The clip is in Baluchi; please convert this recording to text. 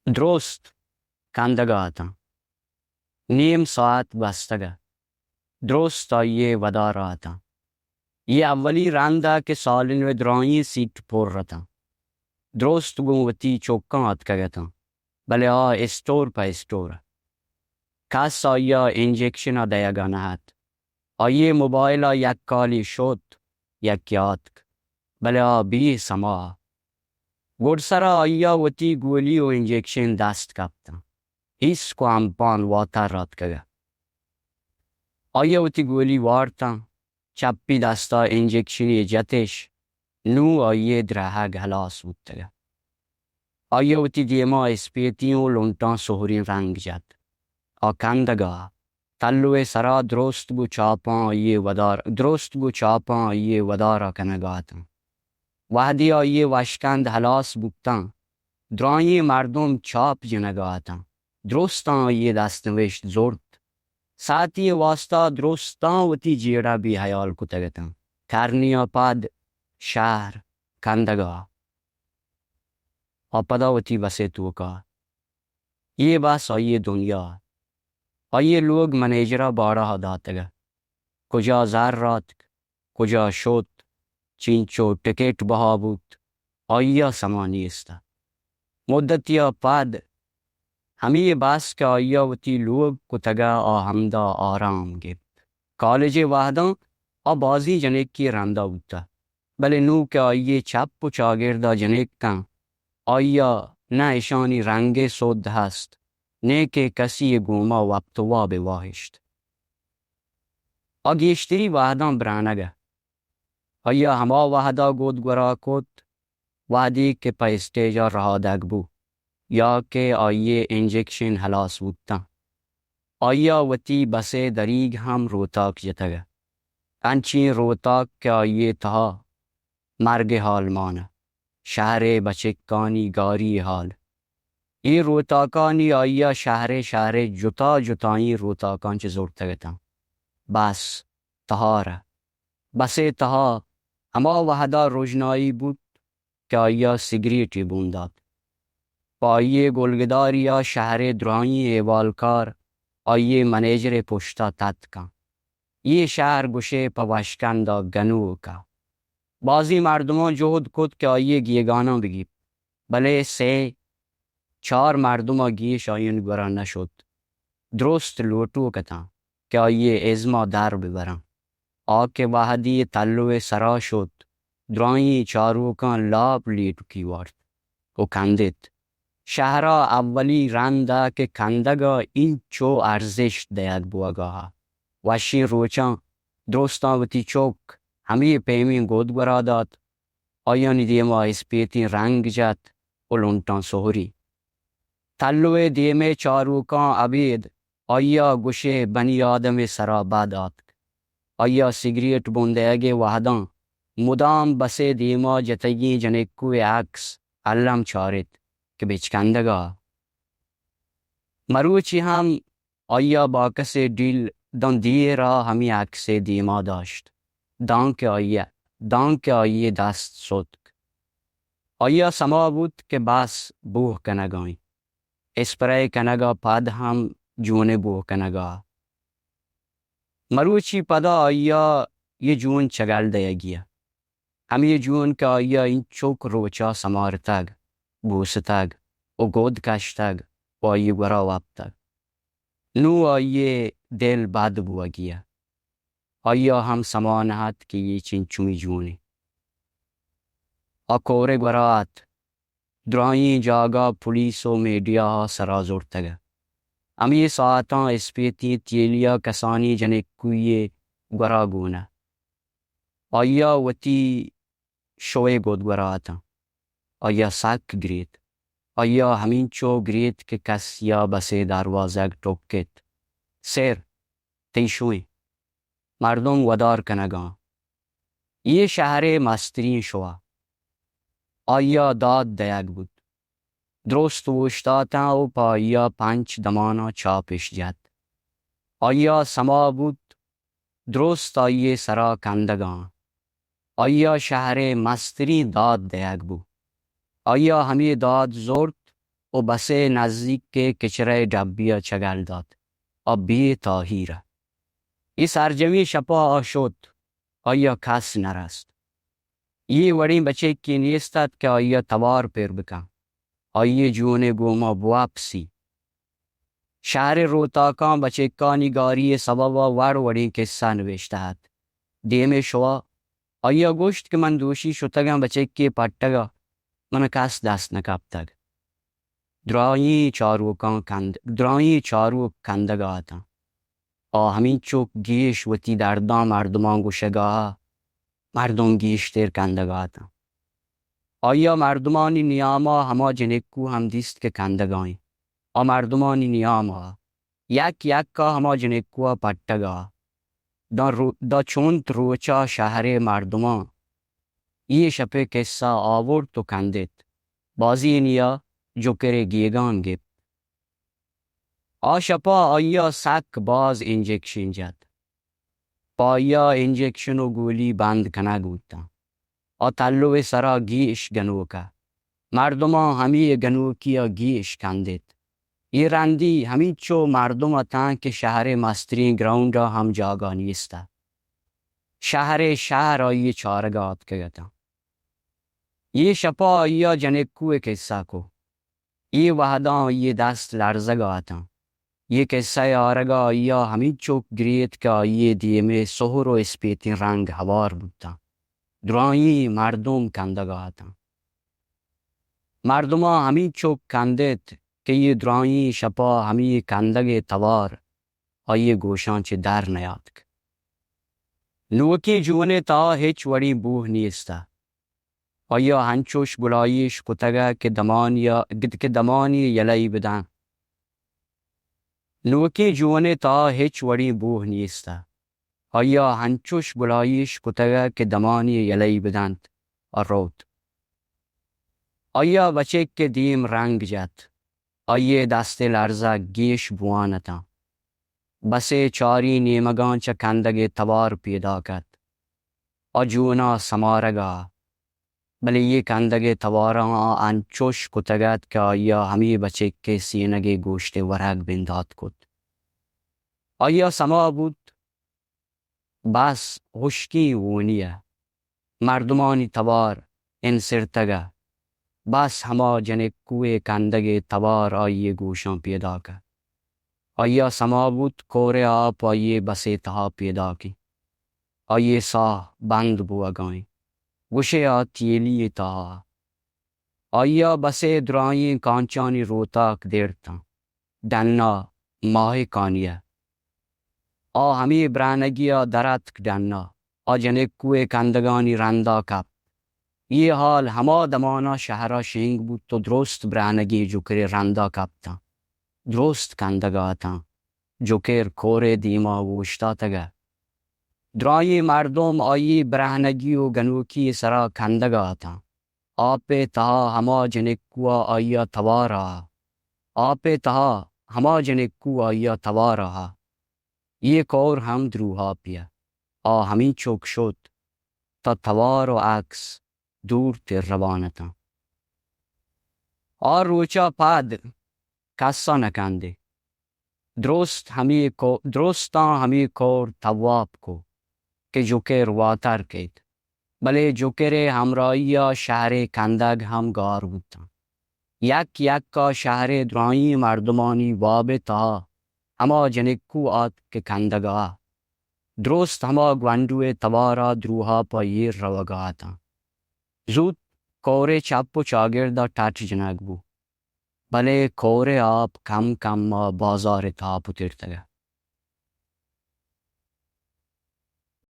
درست کندگ ءَ اتاں۔ نیم ساعت گوستگ ءَ۔ درست آئی ءِ ودار ءَ اتاں۔ اے اولی رند ءَ کہ سالن ءِ درائیں سیٹ پر اتاں۔ درست گوں وتی چکاں اتکگ اتاں، بلے آ اسٹور پہ اسٹور ءَ۔ کس آئی ءَ انجیکشن ءَ دئیگ ءَ نہ ات۔ آئی ءِ موبائل ءَ یک کالے شت، یکے آتک، بلے آ بے سما۔ گڈسر ءَ آئی ءَ وتی گولی ءُ انجیکشن دست کپتاں۔ ایسک ءُ امپان واتر اتکگ ءَ۔ آئی ءَ وتی گولی وارتاں، چپی دست ءَ انجیکشنے جتش، نوں آئی ءِ درہگ ہلاس بوتگ ات۔ آئی ءَ وتی دیما اسپیتیں ءُ لنٹاں سہریں رنگ جت۔ آ کندگ ءَ ات۔ تلو ءِ سرا درست گوں چاپاں آئی ءِ ودار، درست گوں چاپاں آئی ءِ ودار ءَ کنگ ءَ اتاں۔ وہدے آئی ءِ وشکند ہلاس بوتاں، درائیں مردم چاپ جنگ ءَ اتاں۔ درستاں آئی ءِ دستنوشت زرت۔ ساعتے ءِ واستا درستاں وتی جیڑہ بے ہیال کتگ اتاں۔ کرنے ءَ پد شہر کندگ ءَ ات۔ آ پدا وتی بس ءِ توک ءَ ات۔ اے بس آئی ءِ دنیا ات۔ آئی ءِ لوگ منیجر ءَ باڑہ ءَ داتگ ات۔ کجا زر آتک، کجا شت، چینچو ٹکٹ بہا بوت، آئی ءَ سما نیست ات۔ مدتے ءَ پد ہمے بس کہ آئی ءَ وتی لوگ کتگ ءَ، آ ہمدا آرام گپت۔ کالج ءِ وہداں آ بازیں جنکے ءِ رندا بوتہ، بلے نوں کہ آئی ءِ چپ ءُ چاگرد ءَ جنک اَنت، آئی ءَ نہ اشانی رنگ ءِ سد ہست، نئیکہ کسی ءِ گوما وپت ءُ واب ءِ واہشت۔ آ گیشتری وہداں برانگ ءَ۔ آئی ءَ ہما وہد ءَ گد گورا کت، وہدے کہ پہ اسٹیج ءَ رہادگ بوت یا کہ آئی ءِ انجکشن ہلاس بوتاں۔ آئی ءَ وتی بس ءِ دریگ ہم روتاک جتگ ات۔ انچیں روتاک کہ آئی ءِ تہا مرگ ءِ ہال مان ات، شہر ءِ بچکانی گاری ءِ ہال۔ اے روتاکانی آئی ءَ شہر ءِ، شہر ءِ جتا جتائیں روتاکاں چہ زرتگ اتاں۔ بس تہار ات۔ بس ءِ تہا ہما وہد ءَ رژنائی بوت کہ آئی ءَ سگریٹے بون دات۔ پہ آئی ءِ گلگداری ءَ شہر ءِ درائیں احوالکار آئی ءِ منیجر ءِ پشت ءَ تتک اَنت۔ اے شہر گوشئے پہ وشکند ءَ گنوک ات۔ بازیں مردماں جہد کت کہ آئی ءِ گیگاناں بگیپت، بلے سے چار مردم ءَ گیش آیانی گورا نہ شت۔ درست لوٹوک اتاں کہ آئی ءِ ازم ءَ در بہ براں۔ آ کہ وہدے تلو ءِ سرا شت، درائیں چاروکاں لاپ لیٹکی وارت ءُ کندت۔ شہر ءَ اولی رند ات کہ کندگ ءَ اینچو ارزشت دئیگ بوگ ءَ ات۔ وشیں روچاں درستاں وتی چک ہمے پیمیں گد گورا دات۔ آیانی دیما اسپیتیں رنگ جت ءُ لنٹاں سہری۔ تلو ءِ دیم ءِ چاروکاں ابید آئی ءَ گوشئے بنی آدم ءِ سرا بد آتک۔ آئی ءَ سگریٹ بن دئیگ ءِ وہداں مدام بس ءِ دیما جتگیں جنکو ءِ عکس الم چارت کہ بچکندگ ءَ ات۔ مروچی ہم آئی ءَ باکس ءِ ڈیل داں دیر ءَ ہمے عکس ءِ دیما داشت، دانکہ آئی ءَ، دانکہ آئی ءِ دست ستک۔ آئی ءَ سما بوت کہ بس بوہ کنگ ءَ اِنت۔ اسپرے کنگ ءَ پد ہم جون ءِ بوہ کنگ ءَ ات۔ مروچی پدا آئی ءَ اے جون چگل دئیگی ات۔ ہمے جون کہ آئی ءَ اینچک روچ ءَ سمارتگ، بوستگ ءُ گد کشتگ ءُ آئی ءِ گورا وپتگ، نوں آئی ءِ دل بد بوگی ات۔ آئی ءَ ہم سما نہ ات کہ اے چنچویں جونے۔ آ کور ءِ گورا ات۔ درائیں جاگہ پولیس ءُ میڈیا ءَ سرا زرتگ ات۔ ہمے ساعتاں اسپیتیں تیلی ءَ کسانیں جنکوے ءِ گورا گون ات۔ آئی ءَ وتی شوئے گد گورا اتاں۔ آئی ءَ سک گریت۔ آئی ءَ ہمینچو گریت کہ کسے ءَ بس ءِ دروازگ ٹکت۔ سر، تئی شوئیں مردم ودار کنگ ءَ اَنت۔ اے شہر ءِ مستریں شو ات۔ آئی ءَ داد دئیگ بوت۔ درست اوشتاتاں ءُ پہ آئی ءَ پنچ دماناں چاپش جت۔ آئی ءَ سما بوت، درست آئی ءِ سرا کندگ ءَ اَنت۔ آئی ءَ شہر ءِ مستریں داد دئیگ بوت۔ آئی ءَ ہمے داد زرت و بس ء نزیک ء کچرہ ء ڈبی ء چگل دات۔ آ بے تاہیر ء۔ اے سرجمیں شپ ء آ شت، آئی ء کس نہ رست۔ اے وڑیں بچکے نیست ات کہ آئی ء توار پر بکن، آئی ء جون ء گوما بوپسی۔ شہر ء روتاکاں بچکانی گاری ء سبب ء وڑ وڑیں کسہ نبشتہ ات۔ دیم ء شوا آئی ء گوشت کہ من دوشی شتگاں بچکے پٹگ ء، من ء کس دست نہ کپتگ۔ درائیں چاروکاں کند، درائیں چاروک کندگ ء اتاں۔ آ ہمینچک گیش وتی درداں مردماں گوشگ ء، مردم گیشتر کندگ ء اتاں۔ آئی ء مردمانی نیام ء ہما جنکو ہم دیست کہ کندگ ء انت۔ آ مردمانی نیام ء یک یک ء ہما جنکو ء پٹگ ء۔ داں رو-، داں چنت روچ ء شہر ء مردماں اے شپ ء کسہ آورت و کندت۔ بازینے ء جکر ء گیگان گپت۔ آ شپ ء آئی ء سک باز انجکشن جت۔ پہ آئی ء انجکشن و گولی بند کنگ بوتاں۔ آ تلو ء سرا گیش گنوک ء۔ مردماں ہمے گنوکی ء گیش کندت۔ اے رندی ہمینچو مردم اتاں کہ شہر ء مستریں گراؤنڈ ء ہم جاگہ نیست ء۔ شہر ء شہر آئی ء چارگ ء آتکگ اتاں۔ اے شپ ء آئی ء جنکو ء کسہ کو۔ اے وہداں آئی ء دست لرزگ ء اتاں۔ اے کسہ ء آرگ ء آئی ء ہمینچک گریت کہ آئی ء دیم ء سہر و اسپیتیں رنگ ہوار بوتاں۔ درائیں مردم کندگ ء اتاں۔ مردماں ہمینچک کندت کہ اے درائیں شپ ء ہمے کندگ ء توار آئی ء گوشاں چہ در نیاتک۔ نوکیں جون ء تہا ہچ وڑیں بوہ نیست ء۔ آئی ء انچوش گلائیش کتگ کہ دمانی ء، کہ دمانی یلہ ئی بدنت۔ نوکیں جون ء تہا ہچ وڑیں بوہ نیست ء۔ آئی ء انچوش گلائیش کتگ کہ دمانی یلہ ئی بدنت ء روت۔ آئی ء بچک ء دیم رنگ جت۔ آئی ء دست ء لرزگ گیش بوان اتاں۔ بس ء چاریں نیمگاں چہ کندگ ء توار پیداک ات۔ آ جون ء سمارگ ء، بلے اے کندگ ء تواراں آ انچوش کتگ ات کہ آئی ء ہمے بچک ء سینگ ء گوشت ء ورگ بندات کت۔ آئی ء سما بوت، بس ہشکیں ہونی ء مردمانی توار انسرتگ ء بس ہما جنکو ء کندگ ء توار آئی ء گوشاں پیداک ء۔ آئی ء سما بوت کور ء آپ آئی ء بس ء تہا پیداک انت۔ آئی ء ساہ بند بوگ ء انت۔ گوشے آ تیلی ء تہا۔ آئی ء بس ء درائیں کانچانی روتاک دیڑتاں۔ ڈنا ماہکانی ء۔ آ ہمے برانگی ء در اتک ڈنا۔ آ جنکو ء کندگانی رندا کپت۔ اے ہال ہما دمانا شہرا شنگ بوت و درست برانگی جکر ء رندا کپتاں۔ درست کندگا اتاں۔ جکر کور ء دیما اوشتاتگ ء۔ درائیں مردم آئی برہنگی و گنوکی ء سرا کندگا اتاں۔ آپ ء تہا ہما جنکو ء آئی ء توار ء، آپ ء تہا ہما جنکو ء آئی ء توار ء، اے کور ہم دروہاپی ء۔ آ ہمینچک شت تاں توار و عکس دورتر روان اتاں۔ آ روچ ء پد کس ء نہ کندے۔ درست ہمے کو-، درستاں ہمے کور تواب کو کہ جکر واتر کیت، بلے جکر ء ہمراہی ء شہر ء کندگ ہم گار بوتاں۔ یک یک ء شہر ء درائیں مردمانی واب ء تہا ہما جنکو آتک کہ کندگ ء درست ہما گونڈو ء توار ء دروہاپ ء ایر روگ ء اتاں۔ زوت کور ء چپ و چاگرد ء ٹٹ جنگ بو۔ بلے کور ء آپ کم کم ء بازار ء تہا پترتگ ء۔